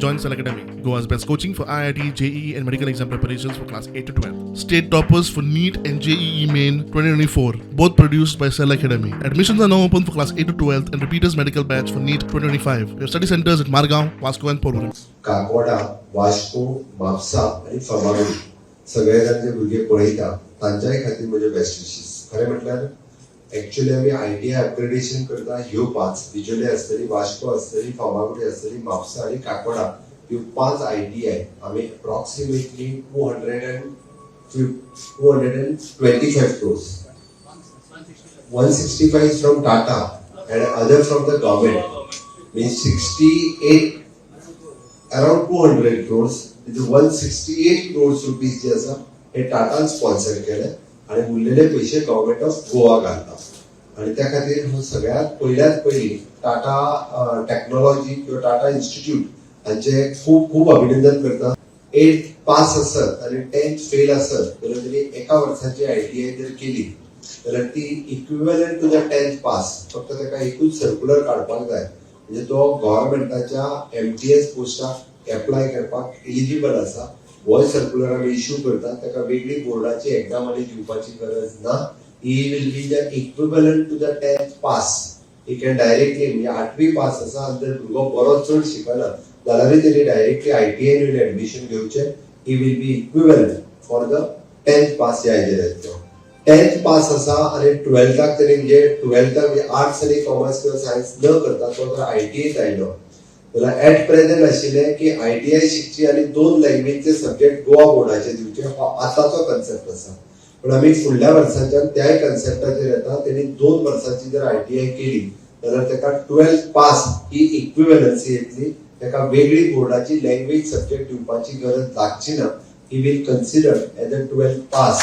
Join Cell Academy, Goa's best coaching for IIT, JEE, and medical exam preparations for class 8 to 12. State toppers for NEET and JEE Main 2024, both produced by Cell Academy. Admissions are now open for class 8 to 12 and repeaters medical batch for NEET 2025. We have study centers at Margao, Vasco, and Porvorim. Kakoda, Vasco, Mapusa आनी फर्मागुडी सगळे जाण जे भुरगे पळयता तांच्याय खातीर म्हजे best wishes. खरें म्हटल्यार actually आमी आयटीआय अपग्रेडेशन करता. ह्यो पांच, बिजोली आसतली, वास्को आसतली, फर्मागुडी आसतली, म्हापसा आनी काकोडा, ह्यो पांच आयटीआय आमी approximately 225 crores, 165 from Tata and other from the government, means 68, around 200 crores. 168 crores rupees जे आसा हे टाटान स्पॉन्सर केले आणि उरलेले पयशे गव्हर्मेंट ऑफ गोवा घालता. आणि त्या खातीर हो सगळ्यात पयल्यात पयली टाटा टेक्नॉलॉजी किंवा टाटा इन्स्टिट्यूट हांचे खूब खूब अभिनंदन करता. एट पास आसत आणि टेन्थ फेल आसत जाल्यार तेणी एका वर्साची आयटीआय जर केली जाल्यार ती equivalent to the 10th pass. फक्त ताका एकूच सर्क्युलर काडपाक जाय, म्हणजे तो गव्हर्मेंटाच्या एमटीएस पोस्टाक एप्लाय करपाक एलिजिबल आसा. होय सर्क्युलर आमी इश्यू करता. ताका वेगळी बोर्डाची एक्झाम आनी दिवपाची गरज ना. He will be the equivalent to the 10th pass. He can directly, म्हणजे आठवी पास आसा आनी जर भुरगो बरो चड शिकना जाल्यारूय तेणी डायरेक्टली आयटीआय एडमिशन घेवचें. He will be equivalent for the 10th pass. ह्या हेजेर येतलो. टेन्थ पास आसा आनी ट्वेल्थाक तेणी, म्हणजे ट्वेल्थाक म्हणजे आर्ट्स आनी कॉमर्स किंवा सायन्स न करता तो जर आयटीआयत आयलो जाल्यार एट प्रेझेंट आशिल्लें की आयटीआय शिकची आनी दोन लँग्वेजचे सब्जेक्ट गोवा बोर्डाचे दिवचे, हो आतांचो कन्सेप्ट आसा. पण आमी फुडल्या वर्साच्यान त्याय कन्सेप्टाचेर येता. तेणी 2 वर्साची जर आयटीआय केली जाल्यार ताका ट्वेल्थ पास ही इक्विवेलन्सी येतली. ताका वेगळी बोर्डाची लँग्वेज सब्जेक्ट दिवपाची गरज लागची ना. He will consider as a 12th pass.